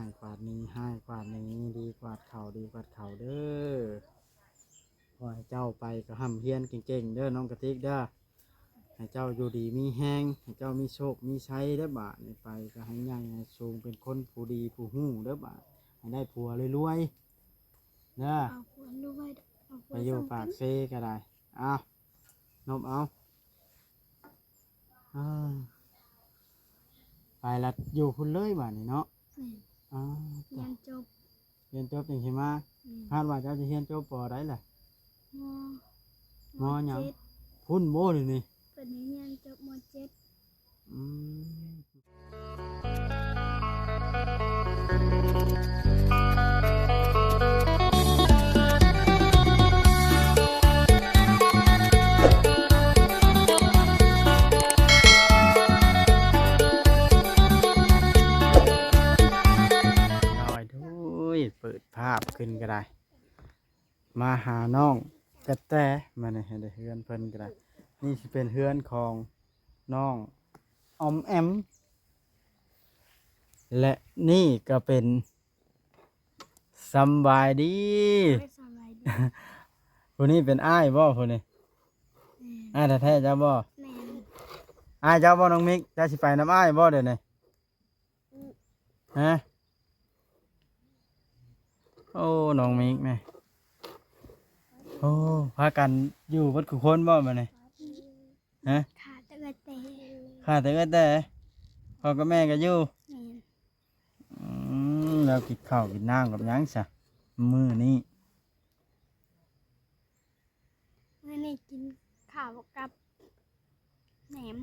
ຮ້າຍກວາດໜີ ຮ້າຍກວາດໜີ ດີກວາດເຂົ້າ ດີກວາດເຂົ້າເດີ້. ຂໍໃຫ້ເຈົ້າໄປກໍຮ່ຳຮຽນເກັ່ງໆເດີ້ ນ້ອງກະຕິກເດີ້. ໃຫ້ເຈົ້າຢູ່ດີມີແຮງ ໃຫ້ເຈົ້າມີໂຊກມີໄຊເດີ້. ບາດນີ້ໄປກໍໃຫ້ໃຫຍ່ໃຫ້ສູງ ເປັນຄົນຜູ້ດີຜູ້ຮູ້ເດີ້. ບາດໃຫ້ໄດ້ຜົວລວຍໆເດີ້. ເອົາຜົວລວຍ ເອົາຜົວ ໄປຢູ່ປາກເຊກໍໄດ້. ເອົາ ນົບເອົາ ເອີ ໄປລະຢູ່ພຸ້ນເລີຍບາດນີ້ເນາະ. ແມ່ນ ອໍ ຮຽນຈົບ ຮຽນຈົບຈັ່ງຊິມາ. ແມ່ນ ຄາດວ່າເຈົ້າຈະຮຽນຈົບ ປ.ໃດລະ? ມ ມ ມ ຫຍັງ? ເຈັດ ພຸ້ນບໍ່ດຽວນີ້? ເພິ່ນໃຫ້ຮຽນຈົບ ມ ເຈັດ. ອືມ ໂອ້ຍ ເປີດພາບຂຶ້ນກໍໄດ້. ມາຫານ້ອງກະແຕ ມາໃນເຮືອນເພິ່ນກໍໄດ້. ນີ້ຊິເປັນເຮືອນຂອງນ້ອງອອມແອມ ແລະ ນີ້ກໍເປັນ ສຳບາຍດີ ໂອ້ຍ ສຳບາຍດີ. ຜູ້ນີ້ເປັນອ້າຍບໍ່ ຜູ້ນີ້? ແມ່ນ ອ້າຍແທ້ໆເຈົ້າບໍ່? ແມ່ນ ອ້າຍເຈົ້າບໍ່ ນ້ອງມິກ? ເຈົ້າຊິໄປນຳອ້າຍບໍ່ດຽວນີ້? ຮະ? ໂອ້ ນ້ອງມິກນີ້ ໂອ້ ພາກັນຢູ່ເບິດຄູ່ຄົນບໍ່ບາດນີ້? ຮະ? ຂາດແຕ່ເອື້ອຍແຕ່ ຂາດແຕ່ເອື້ອຍແຕ່ ພໍ່ກັບແມ່ກໍຢູ່. ແມ່ນ ອືມ ແລ້ວກິນເຂົ້າກິນນ້ຳກັບຫຍັງຊະມື້ນີ້? ມື້ນີ້ກິນເຂົ້າກັບແໜມ.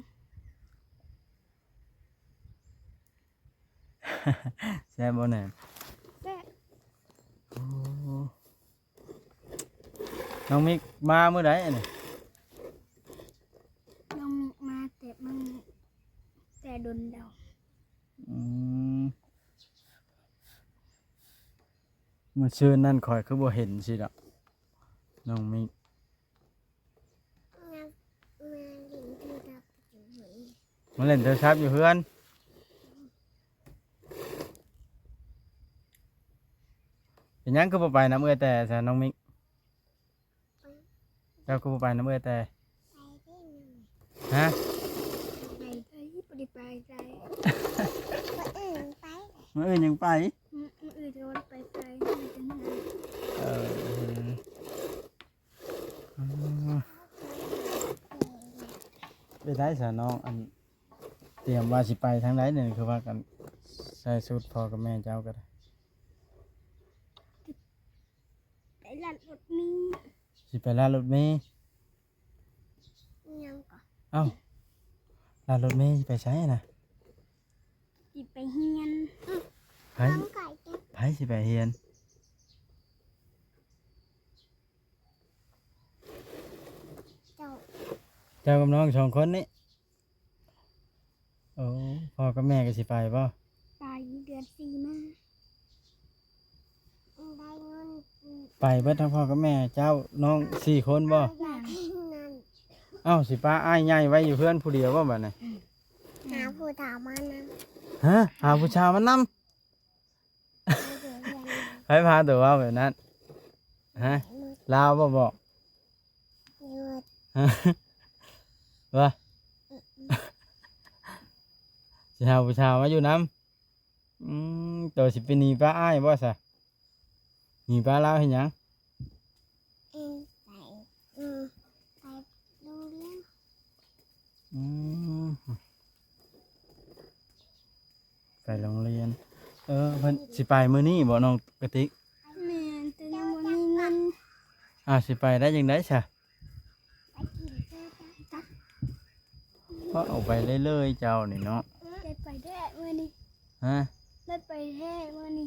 ແຊບບໍ່ແໜມ? ແຊບ. ໂອ້ ນ້ອງມິກມາມື້ໃດອັນນີ້? ນ້ອງມິກມາແຕ່ມື້ ແຕ່ດົນແລ້ວ. ອືມ ມື້ຊືນນັ້ນຂ້ອຍຄືບໍ່ເຫັນຊິດອກ ນ້ອງມິກ ມາຫຼິ້ນໂທລະສັບຢູ່ເຮືອນ ມາຫຼິ້ນໂທລະສັບຢູ່ເຮືອນ. ເປັນຫຍັງຄືບໍ່ໄປນຳເອື້ອຍແຕ່ຊະ ນ້ອງມິກ? ເຈົ້າຄືບໍ່ໄປນຳເອື້ອຍແຕ່? ຮະ? ໄປໄດ້ ບໍ່ໄດ້ໄປໄດ້. ມື້ອື່ນໄປ ມື້ອື່ນຍັງໄປ. ອືມ ມື້ອື່ນກໍໄປໄກ ເອີ ອືມ ເປັນໄດຊະນ້ອງ? ອັນ ຕຽມວ່າຊິໄປທາງໃດນີ້ ຄືວ່າກັນໃສ່ຊຸດພໍ່ກັບແມ່ເຈົ້າກໍໄດ້. ໄປລັດລົດເມ. ຊິໄປລັດລົດເມ? ຫຍັງກໍ? ເອົ້າ ລັດລົດເມຊິໄປໃສນະ? ຊິໄປຮຽນ. ໃຜ ໃຜຊິໄປຮຽນ? ເຈົ້າ. ເຈົ້າກັບນ້ອງສອງຄົນນີ້? ໂອ້ ພໍ່ກັບແມ່ກໍຊິໄປບໍ່? ໄປ ເດືອນສີ່ມາ. ໄປເບິດທັງພໍ່ກັບແມ່ເຈົ້າ ນ້ອງສີ່ຄົນບໍ່? ແມ່ນ. ເອົ້າ ຊິປະອ້າຍໃຫຍ່ໄວ້ຢູ່ເຮືອນຜູ້ດຽວບໍ່ບາດນີ້? ອືມ ຫາຜູ້ສາວມານຳ. ຮະ? ຫາຜູ້ສາວມານຳ? ໃຜພາຕົວເວົ້າແບບນັ້ນ? ຮະ? ລາວບໍ່ບອກ? ວ່າ ຊິຫາຜູ້ສາວມາຢູ່ນຳ? ອືມ ໂຕຊິໄປໜີປະອ້າຍບໍ່ຊະ? ໜີປະລາວເຮັດຫຍັງ? ໄປ ໄປໂຮງຮຽນ. ອືມ ໄປໂຮງຮຽນ. ເອີ ເພິ່ນຊິໄປມື້ນີ້ບໍ່ ນ້ອງກະຕິກ? ແມ່ນ ແຕ່ຍັງບໍ່ມີເງິນ. ອ້າວ ຊິໄປໄດ້ຈັ່ງໃດຊະ? ເວົ້າໄປເລື້ອຍໆເຈົ້ານີ້ເນາະ. ໄດ້ໄປແທ້ມື້ນີ້. ຮະ? ໄດ້ໄປແທ້ມື້ນີ້.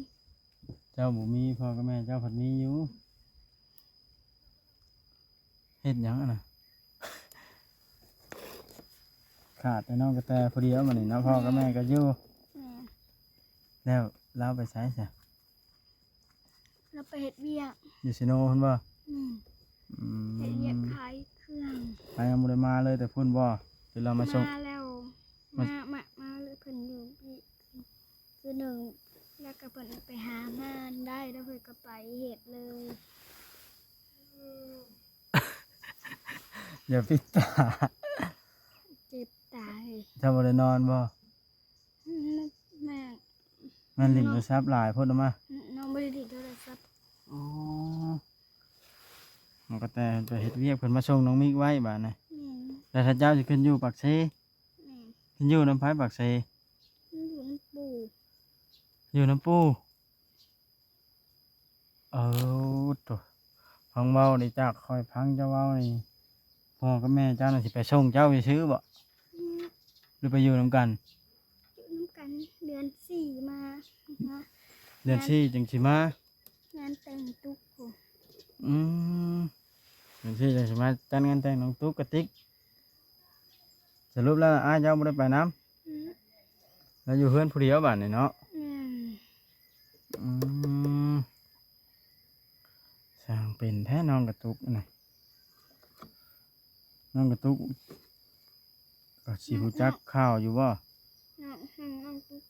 ເຈົ້າບໍ່ມີ ພໍ່ກັບແມ່ເຈົ້າພັດມີຢູ່. ເຮັດຫຍັງຫັ້ນນະ? ຂາດແຕ່ນ້ອງກະແຕຜູ້ດຽວບາດນີ້ເນາະ. ພໍ່ກັບແມ່ກໍຢູ່. ແມ່ນ. ແລ້ວລາວໄປໃສຊະ? ລາວໄປເຮັດວຽກ. ຢູ່ເຊໂນພຸ້ນບໍ່? ແມ່ນ. ອືມ ເຮັດວຽກຂາຍເຄື່ອງ. ລາວຍັງບໍ່ໄດ້ມາເລີຍແຕ່ພຸ້ນບໍ່? ຫຼືລາວມາສົ່ງ? ມາແລ້ວ. ມາ ມາ ມາເລີຍ. ເພິ່ນຢູ່ອີກຄືໜຶ່ງ ແລ້ວກໍເພິ່ນໄປຫາງານໄດ້ ແລ້ວເພິ່ນກໍໄປເຮັດເລີຍ. ຢ່າປິດຕາ. ເຈັບຕາເອີຍ. ເຈົ້າບໍ່ໄດ້ນອນບໍ່? ອືມ ແມ່ ແມ່ນຫຼິ້ນໂທລະສັບຫຼາຍໂພດມາ. ອືມ ນ້ອງບໍ່ໄດ້ຫຼິ້ນໂທລະສັບ. ອໍ ນ້ອງກະແຕໄປເຮັດວຽກ ເພິ່ນມາສົ່ງນ້ອງມິກໄວ້ບາດນີ້. ແມ່ນ. ແລ້ວຖ້າເຈົ້າຊິຂຶ້ນຢູ່ປາກເຊ? ແມ່ນ. ຂຶ້ນຢູ່ນຳໃຜປາກເຊ? ຢູ່ນຳປູ່. ຢູ່ນຳປູ່. ເອີ ໂຕ ຟັງເວົ້ານີ້ ຈາກຂ້ອຍຟັງເຈົ້າເວົ້ານີ້ ພໍ່ກັບແມ່ເຈົ້ານະຊິໄປສົ່ງເຈົ້າຊື່ໆບໍ? ອືມ ຫຼືໄປຢູ່ນຳກັນ? ຢູ່ນຳກັນ ເດືອນສີ່ມາ ມາ ເດືອນສີ່ຈັ່ງຊິມາ ງານແຕ່ງຕຸກພຸ້ນ. ອືມ ເດືອນສີ່ຈັ່ງຊິມາຈັດງານແຕ່ງນ້ອງຕຸກກະຕິກ. ສະຫຼຸບແລ້ວອ້າຍເຈົ້າບໍ່ໄດ້ໄປນຳ? ອືມ ລາວຢູ່ເຮືອນຜູ້ດຽວບາດນີ້ເນາະ. ແມ່ນ. ອືມ ຊ່າງເປັນແທ້ນ້ອງກະຕຸກນະ. ນ້ອງກະຕຸກກໍຊິຮູ້ຈັກຂ່າວຢູ່ບໍ່? ນ້ອງ ນ້ອງ ນ້ອງຕຸກ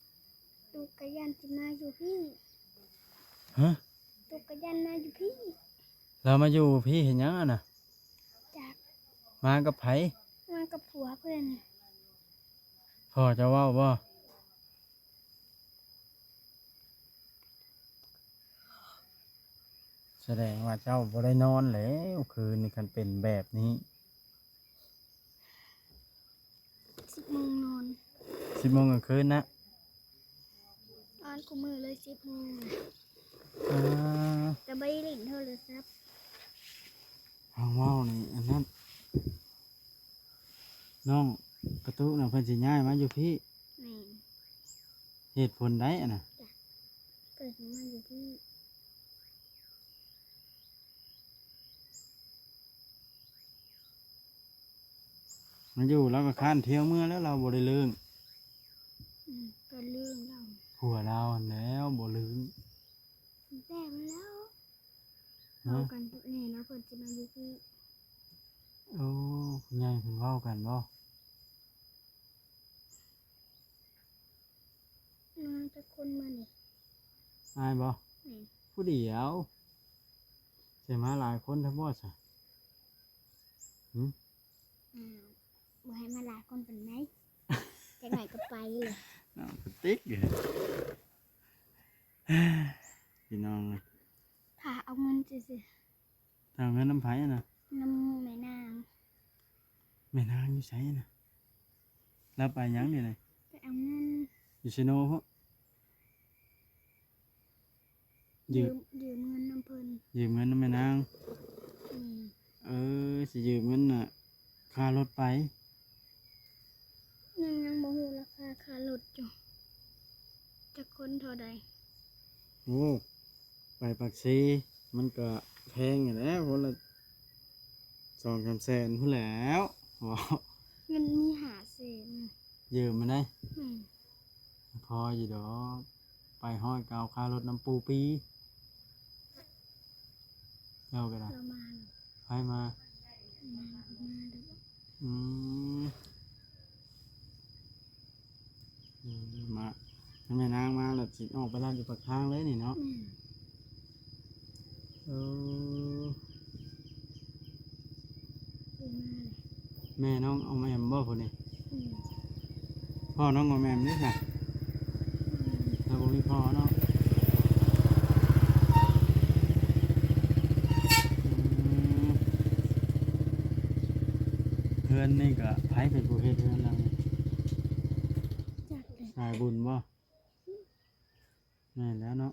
ຕຸກກະຢ້ານຊິມາຢູ່ພີ້. ຮະ? ຕຸກກະຢ້ານມາຢູ່ພີ້. ລາວມາຢູ່ພີ້ເຮັດຫຍັງຫັ້ນນະ? ຈັກ. ມາກັບໃຜ? ມາກັບຜົວເພິ່ນ. ພໍ່ເຈົ້າເວົ້າບໍ່? ສະແດງວ່າເຈົ້າບໍ່ໄດ້ນອນແລ້ວ ຄືນນີ້ຄັນເປັນແບບນີ້. ສິບໂມງນອນ. ສິບໂມງກາງຄືນນະ? ນອນຄູ່ມື້ເລີຍສິບໂມງ. ອ່າ ແຕ່ບໍ່ໄດ້ຫຼິ້ນໂທລະສັບ. ເຮົາເວົ້ານີ້ອັນນັ້ນ ນ້ອງກະຕຸກນະ ເພິ່ນຊິຍ້າຍມາຢູ່ພີ້. ແມ່ນ. ເຫດຜົນໃດອັນນະ? ເກີດມາຢູ່ພີ້. ມາຢູ່ລາວກໍຄ້ານທ່ຽວເມືອແລ້ວ ລາວບໍ່ໄດ້ເລີ້ງ. ອືມ ກໍເລີ້ງລາວ ຜົວລາວຫັ້ນແລ້ວບໍ່ເລີ້ງ. ແຕ່ແລ້ວ ຮະ? ເວົ້າກັນແນ່ເນາະ ເພິ່ນຊິມາຢູ່ພີ້. ໂອ້ ຜູ້ໃຫຍ່ເພິ່ນເວົ້າກັນບໍ່? ມາຈັກຄົນມື້ນີ້? ອ້າຍບໍ່? ແມ່ນ. ຜູ້ດຽວ. ຊິມາຫຼາຍຄົນແທ້ບໍ່ຊະ? ຫື? ອ້າວ ບໍ່ໃຫ້ມາຫຼາຍຄົນປານໃດ. ຈັກໜ້ອຍກໍໄປເລີຍ. ນ້ອງກະຕິກ ພີ່ນ້ອງເອີຍ. ຖ້າເອົາເງິນຊື່ໆ. ຖ້າເອົາເງິນນຳໃຜນະ? ນຳແມ່ນາງ. ແມ່ນາງຢູ່ໃສນະ? ລາວໄປຫຍັງດຽວນີ້? ໄປເອົາເງິນ. ຢູ່ເຊໂນພຸ້ນ. ຢືມ ຢືມ ຢືມເງິນນຳເພິ່ນ. ຢືມເງິນນຳແມ່ນາງ. ອືມ. ເອີ ຊິຢືມເງິນນະ ຄ່າລົດໄປ. ຍັງ ຍັງບໍ່ຮູ້ລາຄາຄ່າລົດຢູ່ ຈັກຄົນເທົ່າໃດ. ໂອ້ ໄປປາກເຊ ມັນກະແພງຫັ້ນແຫຼະ ຄົນລະສອງສາມແສນພຸ້ນແຫຼ້ວ. ເງິນມີຫ້າແສນ. ຢືມມາໄດ້. ແມ່ນ. ພໍຢູ່ດອກ ໄປຮອດກໍເອົາຄ່າລົດນຳປູ່ປີ. ເຈົ້າກໍໄດ້. ລາວມາ. ໃຜມາ? ມາ ມາເດີ. ອືມ. ເອີ ມາ ແມ່ນາງມາແລ້ວຊິອອກໄປລາດຢູ່ປາກທາງເລີຍນີ້ເນາະ. ແມ່ນ. ເອີ ເອີ ມາແລ້ວ. ແມ່ນ້ອງອອມແອມບໍ່ຜູ້ນີ້? ອືມ. ພໍ່ນ້ອງອອມແອມເດ້ຊະ? ອືມ. ລາວບໍ່ມີພໍ່ເນາະ. ອືມ. ເຮືອນນີ້ກະໃຜເປັນຜູ້ເຮັດເຮືອນຫຼັງນີ້? ຈັກເລີຍ. ສາຍບຸນບໍ່? ແມ່ນແລ້ວເນາະ.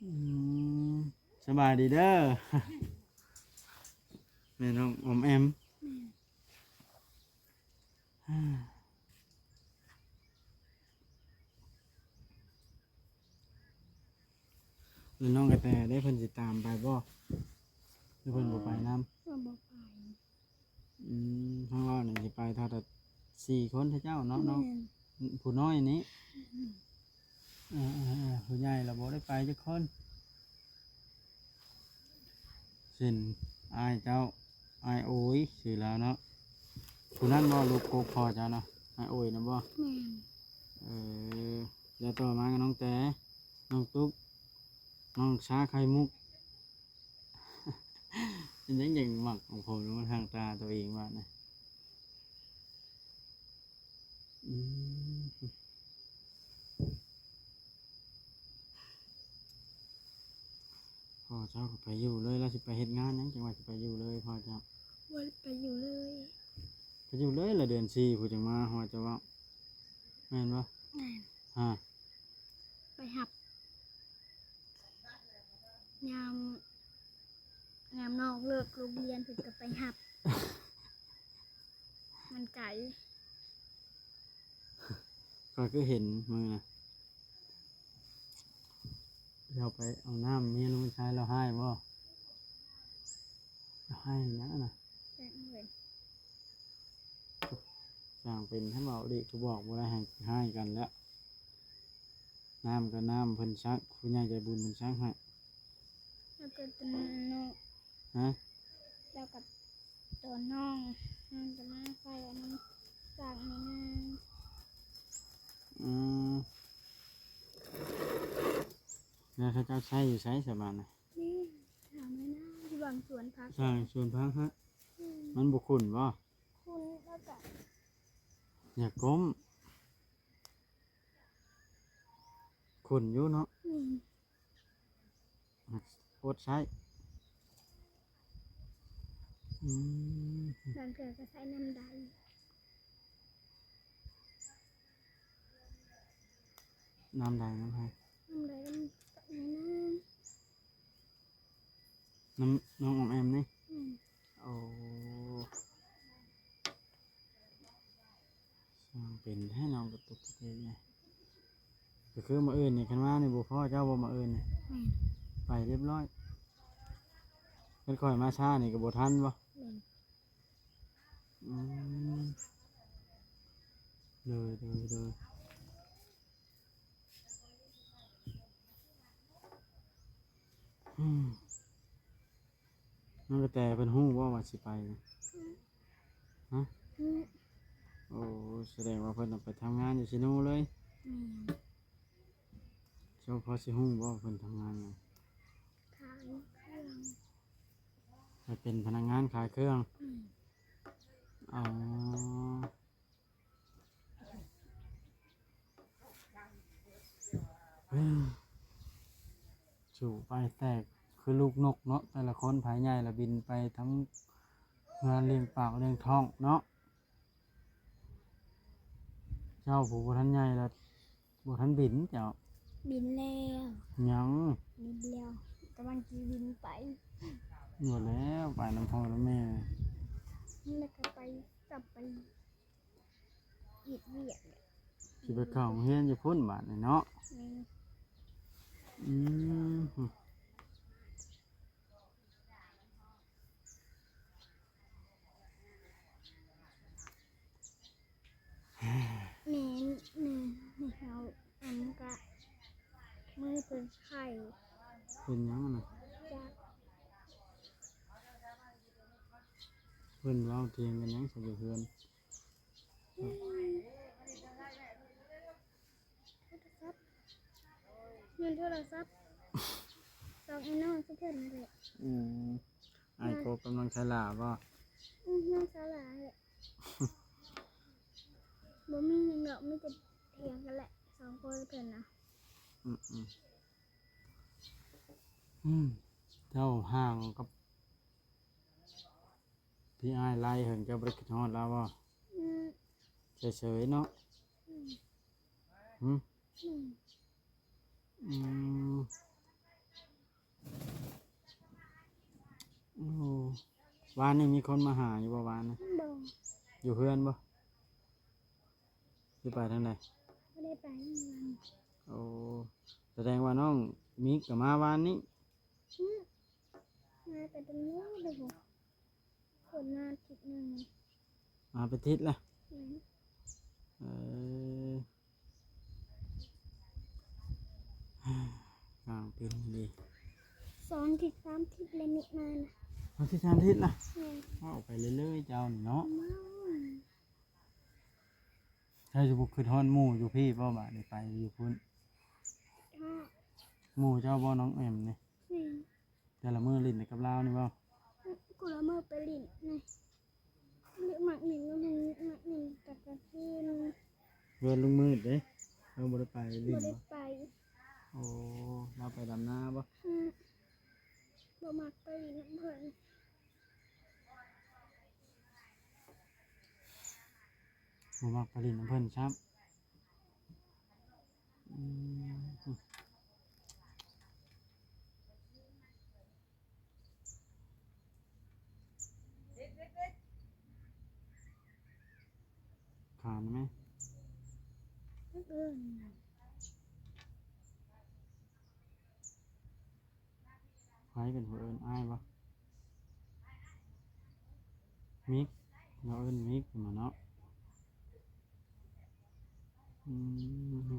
ອືມ ສະບາຍດີເດີ ແມ່ນ້ອງອອມແອມ. ແມ່ນ. ແລ້ວນ້ອງກະແຕເດ້ ເພິ່ນຊິຕາມໄປບໍ່ ຫຼືເພິ່ນບໍ່ໄປນຳ? ເພິ່ນບໍ່ໄປ. ອືມ ທາງເຮົານີ້ຊິໄປເທົ່າໃດ ສີ່ຄົນເຈົ້າເນາະ. ແມ່ນ. ນ້ອງ ຜູ້ນ້ອຍນີ້. ອືມ. ເອີໆໆ ຜູ້ໃຫຍ່ລະບໍ່ໄດ້ໄປຈັກຄົນ. ເຊັ່ນ ອ້າຍເຈົ້າ ອ້າຍໂອຍ ຊື່ລາວເນາະ. ຜູ້ນັ້ນບໍ່ ລູກກົກພໍ່ເຈົ້ານະ ອ້າຍໂອຍນະບໍ່? ແມ່ນ. ເອີ ແລ້ວຕໍ່ມາກໍນ້ອງແຕ ນ້ອງຕຸກ ນ້ອງຊາໄຂ່ມຸກ ເປັນຫຍັງຈັ່ງມັກຂອງຜົມມາທາງຕາຕົວເອງບາດນີ້? ອືມ ພໍ່ເຈົ້າກໍໄປຢູ່ເລີຍ ລາວຊິໄປເຮັດງານຫຍັງ ຈັ່ງວ່າຊິໄປຢູ່ເລີຍພໍ່ເຈົ້າ? ບໍ່ໄດ້ໄປຢູ່ເລີຍ. ໄປຢູ່ເລີຍລະ ເດືອນສີ່ພຸ້ນຈັ່ງມາຮອດ ເຈົ້າເວົ້າ ແມ່ນບໍ່? ແມ່ນ. ຮະ ໄປຮັບ ຍາມ ຍາມນ້ອງເລີກໂຮງຮຽນເພິ່ນກໍໄປຮັບ ມັນໄກ. ຂ້ອຍຄືເຫັນມື້ນະ ເຈົ້າໄປເອົານ້ຳເມຍລົງໃສ່ ລາວຮ້າຍບໍ່? ລາວຮ້າຍຫຍັງນະ? ແມ່ນເອີຍ. ຊ່າງເປັນ ຄັນເວົ້າອີ່ຫຼີກກໍບອກບໍ່ໄດ້ ໃຫ້ຮ້າຍກັນແລ້ວ. ນ້ຳກໍນ້ຳເພິ່ນສັກ ຜູ້ໃຫຍ່ໃຈບຸນເພິ່ນສັກໃຫ້. ແລ້ວກໍຕົວນ້ອງ ຮະ? ແລ້ວກໍຕົວນ້ອງ ນ້ອງກໍມາໃສ່ອັນນັ້ນ ສາກໃນນາ. ອືມ ແລ້ວເຂົາເຈົ້າໃຊ້ຢູ່ໃສສະບາດນະ? ນີ້ ຖາມໃນນາ ຢູ່ຫຼັງສວນຜັກ ຫຼັງສວນຜັກຮະ? ອືມ ມັນບໍ່ຂຸ້ນບໍ່? ຂຸ້ນ ແລ້ວກໍ ຢ່າກົ້ມ. ຂຸ້ນຢູ່ເນາະ. ແມ່ນ. ອົດໃຊ້. ອືມ ບາງເທື່ອກໍໃຊ້ນ້ຳໃດ. ນ້ຳໃດ ນ້ຳໃຜ? ນ້ຳໃດ ນ້ຳໃນນາ. ນ້ຳ ນ້ອງອອມແອມນີ້? ອືມ. ໂອ້ ຊ່າງເປັນແທ້ ນ້ອງກະຕຸກກະຕິກນີ້. ກໍຄືມື້ອື່ນນີ້ ຄັນມານີ້ບໍ່ພໍ້ເຈົ້າບໍ່ ມື້ອື່ນນີ້? ແມ່ນ. ໄປຮຽບຮ້ອຍ. ຄັນຂ້ອຍມາຊ້ານີ້ກໍບໍ່ທັນບໍ່? ແມ່ນ. ອືມ ໂດຍ ໂດຍ ໂດຍ. ອືມ ນ້ອງກະແຕເພິ່ນຮູ້ບໍ່ວ່າຊິໄປນະ? ຮະ? ຮູ້. ໂອ້ ສະແດງວ່າເພິ່ນໄປທຳງານຢູ່ເຊໂນເລີຍ? ແມ່ນ. ເຈົ້າພໍຊິຮູ້ບໍ່ເພິ່ນທຳງານຫຍັງ? ຂາຍເຄື່ອງ. ໄປເປັນພະນັກງານຂາຍເຄື່ອງ? ແມ່ນ. ອໍ. ເອີ ສູ້ໄປແຕກຄືລູກນົກເນາະ ແຕ່ລະຄົນ ໃຜໃຫຍ່ລະບິນໄປທຳງານລ້ຽງປາກລ້ຽງທ້ອງເນາະ. ເຈົ້າຜູ້ບໍ່ທັນໃຫຍ່ລະບໍ່ທັນບິນເຈົ້າ. ບິນແລ້ວ. ຍັງ. ບິນແລ້ວ ກຳລັງຊິບິນໄປ. ບໍ່ແລ້ວ ໄປນຳພໍ່ນຳແມ່ ແລ້ວກໍໄປ ກັບໄປ ເຮັດວຽກ ຊິໄປເຂົ້າໂຮງຮຽນຢູ່ພຸ້ນບາດນີ້ເນາະ. ແມ່ນ. ອືມ ແມ່ນ ແມ່ນ ແມ່ນ. ເຮົາອັນກະ ມື້ເພິ່ນໄຂ້. ເປັນຫຍັງນະ? ຈັກ. ເພິ່ນເວົ້າຖຽງກັນຫຍັງຊະຢູ່ເຮືອນ? ໂທລະສັບ ແມ່ນໂທລະສັບ ຂອງໄອ້ນ້ອງເພິ່ນນັ້ນແຫຼະ. ອືມ ອ້າຍກົກກັບນ້ອງຊາລາບໍ? ອືມ ນ້ອງຊາລາແຫຼະ. ບໍ່ມີຫຍັງດອກ ມີແຕ່ຖຽງກັນແຫຼະ ສອງຄົນເພິ່ນນະ. ອືມ ອືມ ເຈົ້າຫ່າງກັບ ທີ່ອ້າຍໄລ່ເຫິງ ເຈົ້າບໍ່ໄດ້ຄິດຮອດລາວບໍ່? ອືມ ເສີຍໆເນາະ. ອືມ ຫືມ? ອືມ ອືມ ໂອ້ ວານນີ້ມີຄົນມາຫາຢູ່ບໍ່ວານນີ້? ບໍ່. ຢູ່ເຮືອນບໍ່? ຫຼືໄປທາງໃດ? ບໍ່ໄດ້ໄປເມືອງ. ໂອ້ ສະແດງວ່ານ້ອງມິກກໍມາວານນີ້? ອືມ ມາແຕ່ດົນແລ້ວ ເພິ່ນມາທິດໜຶ່ງ. ມາເປັນທິດລະ? ແມ່ນ. ເອີ ກາງເປັນອີ່ຫຼີ ສອງທິດສາມທິດແລ້ວມິກມານະ. ສອງທິດສາມທິດລະ? ແມ່ນ. ເວົ້າໄປເລື້ອຍໆ ເຈົ້ານີ້ເນາະ. ເມົາ. ເຈົ້າຊິບໍ່ຄິດຮອດໝູ່ຢູ່ພີ້ບໍ່? ບາດນີ້ໄປຢູ່ພຸ້ນ ຮອດ ໝູ່ເຈົ້າບໍ່ ນ້ອງແອມນີ້? ແມ່ນ. ແຕ່ລະມື້ຫຼິ້ນແຕ່ກັບລາວນີ້ບໍ່? ກູລະມື້ໄປຫຼິ້ນນີ້ ມັກຫຼິ້ນນຳ ມັກຫຼິ້ນຕອນກາງຄືນ. ເຮືອນລຸງມືດເດ້ ເຮົາບໍ່ໄດ້ໄປຫຼິ້ນບໍ່? ບໍ່ໄດ້ໄປ. ໂອ້ ລາວໄປດຳນາບໍ່? ອືມ ບໍ່ມັກໄປຫຼິ້ນນຳເພິ່ນ ບໍ່ມັກໄປຫຼິ້ນນຳເພິ່ນຊ້ຳ. ອືມ ຂານໄໝ? ເອີ້ນ ໃຜເປັນຜູ້ເອີ້ນ ອ້າຍບໍ່? ມິກ ລາວເອີ້ນມິກມາເນາະ. ອືມ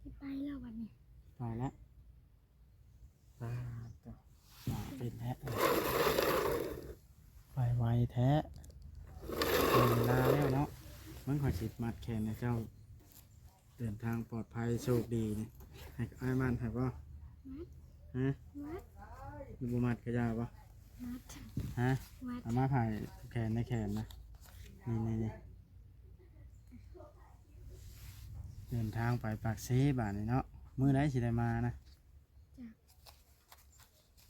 ຊິໄປແລ້ວບັດນີ້ ໄປແລ້ວ. ປາດໂທ້ ເປັນແທ້ ໄປໄວແທ້. ເວລາແລ້ວເນາະ ມັນຂ້ອຍຊິມັດແຂນໃຫ້ເຈົ້າ ເດີນທາງປອດໄພໂຊກດີນີ້ ໃຫ້ອ້າຍມັດໃຫ້ບໍ່? ມັດ ຮະ? ມັດ ບໍ່ມັດກະຢ່າບໍ່? ມັດ ຮະ? ມັດ ເອົາມາຜາຍແຂນໃນແຂນນະ ນີ້ໆໆ. ເດີນທາງໄປປາກເຊບາດນີ້ເນາະ ມື້ໃດຊິໄດ້ມານະ?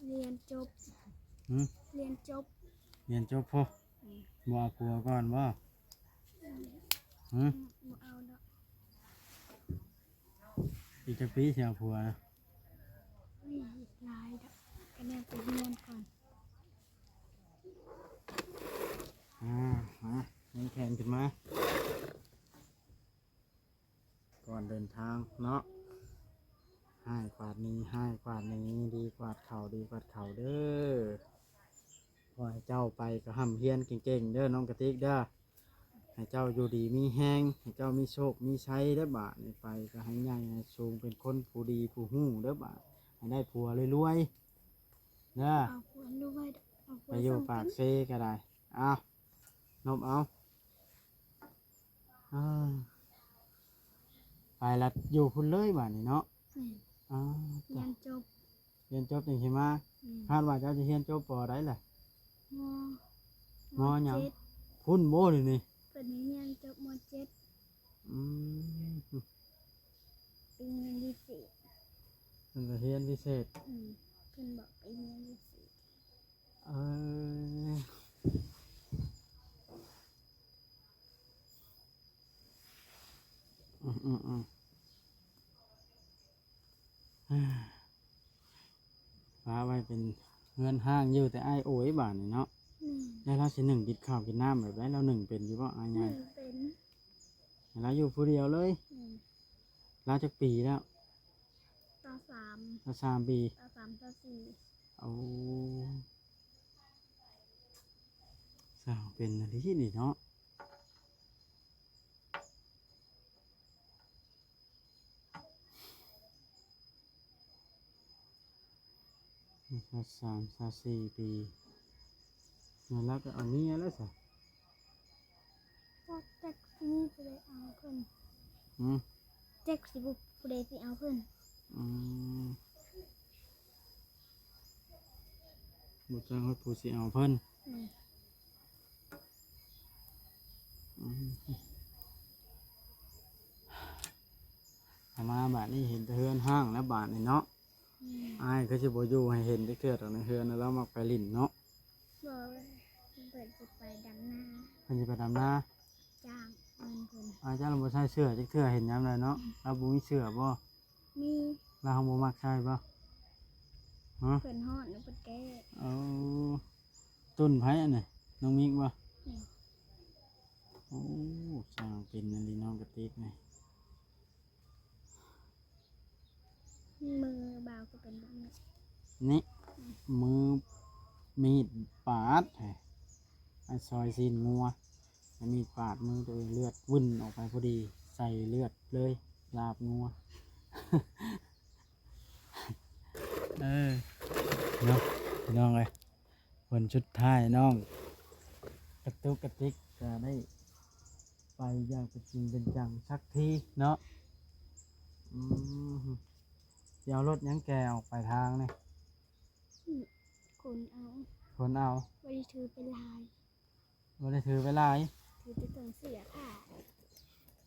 ຮຽນຈົບ ຫື? ຮຽນຈົບ ຮຽນຈົບພຸ້ນ ອືມ ບໍ່ເອົາຜົວກ່ອນບໍ່? ອືມ ຫື? ບໍ່ເອົາດອກ. ອີກຈັກປີຊິເອົາຜົວນະ? ອີກຫຼາຍດອກ ກະແນວໄປຮຽນກ່ອນ. ອ່າ ມາ ແຂນຂຶ້ນມາ ກ່ອນເດີນທາງເນາະ ຮ້າຍກວາດໜີ ຮ້າຍກວາດໜີ ດີກວາດເຂົ້າ ດີກວາດເຂົ້າເດີ. ຂໍໃຫ້ເຈົ້າໄປກະຮ່ຳຮຽນເກັ່ງໆເດີ ນ້ອງກະຕິກເດີ. ໃຫ້ເຈົ້າຢູ່ດີມີແຮງ ໃຫ້ເຈົ້າມີໂຊກມີໄຊເດີ. ບາດນີ້ໄປກະໃຫ້ໃຫຍ່ໃຫ້ສູງ ເປັນຄົນຜູ້ດີຜູ້ຮູ້ເດີ. ບາດໃຫ້ໄດ້ຜົວລວຍໆເດີ. ເອົາຜົວລວຍ ເອົາຜົວ ໄປຢູ່ປາກເຊກະໄດ້. ເອົາ ນົບເອົາ. ອ່າ ໄປລະຢູ່ພຸ້ນເລີຍບາດນີ້ເນາະ. ແມ່ນ ອ່າ ຮຽນຈົບ ຮຽນຈົບຈັ່ງຊິມາ. ອືມ ຄາດວ່າເຈົ້າຈະຮຽນຈົບ ປໍ ໃດລະ? ມໍ ມໍຫຍັງ? ພຸ້ນບໍ່ ດຽວນີ້ ເພິ່ນຮຽນຈົບ ມໍເຈັດ. ອືມ ໄປຮຽນພິເສດ ເພິ່ນກະຮຽນພິເສດ. ອືມ ເພິ່ນບອກໄປຮຽນພິເສດ. ເອີ ອືມໆໆ ຝາກໄວ້ເປັນເຮືອນຮ້າງຢູ່ແຕ່ອ້າຍໂອຍບາດນີ້ເນາະ. ແມ່ນ ແລ້ວລາວຊິໜຶ້ງກິນເຂົ້າກິນນ້ຳແບບໃດ? ລາວໜຶ້ງເປັນຢູ່ບໍ່? ອ້າຍໃຫຍ່ ໜຶ້ງເປັນ. ລາວຢູ່ຜູ້ດຽວເລີຍ? ແມ່ນ. ລາວຈັກປີແລ້ວ? ຊາວສາມ ຊາວສາມປີ ຊາວສາມ ຊາວສີ່. ໂອ້ ຊ່າງເປັນອີ່ຫຼີນີ້ເນາະ. ຊາວສາມ ຊາວສີ່ປີ ແມ່ນລາວກະເອົາເມຍແລ້ວຊະ. ຈັກ ຈັກຊິມີຜູ້ໃດເອົາເພິ່ນ. ຫື? ຈັກຊິຜູ້ໃດຊິເອົາເພິ່ນ. ອືມ ບໍ່ຈັກຮອດຜູ້ຊິເອົາເພິ່ນ. ແມ່ນ. ອືມ ເຂົ້າມາບາດນີ້ເຫັນແຕ່ເຮືອນຮ້າງແລ້ວບາດນີ້ເນາະ. ອືມ ອ້າຍຄືຊິບໍ່ຢູ່ໃຫ້ເຫັນຈັກເທື່ອດອກໃນເຮືອນນະ. ລາວມັກໄປຫຼິ້ນເນາະ. ບໍ່ ເພິ່ນຊິໄປດຳນາ. ເພິ່ນຊິໄປດຳນາ? ຈ້າງເງິນເພິ່ນ. ອ້າຍເຈົ້າລະບໍ່ໃສ່ເສື້ອຈັກເທື່ອ ເຫັນຍາມໃດເນາະ. ອືມ ລາວບໍ່ມີເສື້ອບໍ່? ມີ. ລາວບໍ່ມັກໃສ່ບໍ່? ຮະ? ເພິ່ນຮ້ອນ ເພິ່ນແກ້. ເອີ ຕຸນໃຜອັນນີ້? ນ້ອງມິກບໍ່? ແມ່ນ. ໂອ້ ຊ່າງເປັນອັນນີ້ ນ້ອງກະຕິກນີ້. ມືບ່າວກະເປັນແບບນີ້ ນີ້ ອືມ ມືມີດປາດ ໃຫ້ ໃຫ້ຊອຍຊີ້ນງົວ ໃຫ້ມີດປາດມືໂຕເອງ ເລືອດວຶ່ນອອກໄປພໍດີ ໃສ່ເລືອດເລີຍ ລາບງົວ. ເອີ ເນາະ ພີ່ນ້ອງເອີຍ. ຜົນສຸດທ້າຍນ້ອງກະຕຸກກະຕິກ ກະໄດ້ໄປຢ່າງເປັນຈິງເປັນຈັງສັກທີເນາະ. ອືມ ຊິເອົາລົດຫຍັງແກ່ອອກໄປທາງນີ້? ອືມ ຂົນເອົາ ຂົນເອົາ ບໍ່ໄດ້ຖືໄປຫຼາຍ ບໍ່ໄດ້ຖືໄປຫຼາຍ ຖືແຕ່ເຄື່ອງເສື້ອຜ້າ.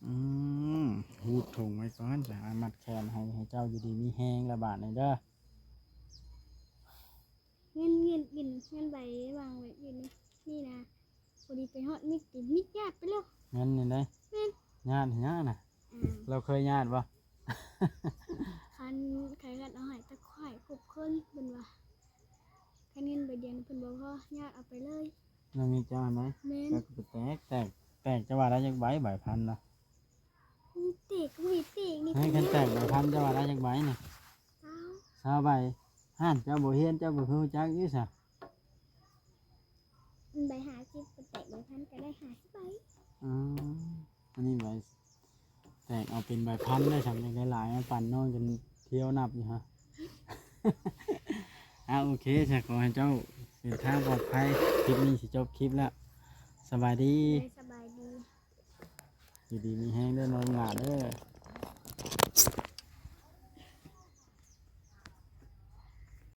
ອືມ ຮູດຖົງໄວ້ກ່ອນ ຈະມັດແຂນໃຫ້ ໃຫ້ເຈົ້າຢູ່ດີມີແຮງລະບາດນີ້ເດີ. ເງິນ ເງິນ ເງິນ ເງິນໃບວາງໄວ້ຢູ່ນີ້ ນີ້ນະ ພໍດີໄປຮອດມິດ ຕິ ມິດຍາດໄປແລ້ວ. ເງິນນີ້ໄດ໋? ແມ່ນ. ຍາດຫຍັງນະ? ອ້າວ ລາວເຄີຍຍາດບໍ່? ຄັນ ຄັນເອົາໃຫ້ຕາຂ້ອຍຄົບຄົນ ເພິ່ນວ່າ ຄັນເງິນໃບດຽວນີ້ເພິ່ນບໍ່ພໍ ຍາດເອົາໄປເລີຍ. ນ້ອງມິດເຈົ້າຫັ້ນໄດ໋? ແມ່ນ. ແລ້ວກໍໄປແຕກ ແຕກ ແຕກ ເຈົ້າວ່າໄດ້ຈັກໃບ ໃບພັນນະ? ອືມ ແຕກກໍບໍ່ໄດ້ແຕກນີ້. ເຮີ້ຍ ຄັນແຕກໃບພັນ ເຈົ້າວ່າໄດ້ຈັກໃບນີ້? ຊາວ ຊາວໃບ. ຫັ້ນ ເຈົ້າບໍ່ຮຽນ ເຈົ້າກໍຄືຮູ້ຈັກຢູ່ຊະ. ໃບຫ້າສິບ ແຕກໃບພັນກໍໄດ້ຫ້າສິບໃບ. ອືມ ອັນນີ້ໃບ ແຕກເອົາເປັນໃບພັນໄດ້ ສຳເລັດຫຼາຍໆ ມາປັ່ນນ້ອງຈົນທ່ຽວນັບຢູ່ຮະ. ອາ ໂອເຄ ຊະ ຂໍໃຫ້ເຈົ້າເດີນທາງປອດໄພ. ຄລິບນີ້ຊິຈົບຄລິບແລ້ວ. ສະບາຍດີ. ໂດຍ ສະບາຍດີ. ຢູ່ດີມີແຮງເດີນ້ອງຫຼ້າເດີ.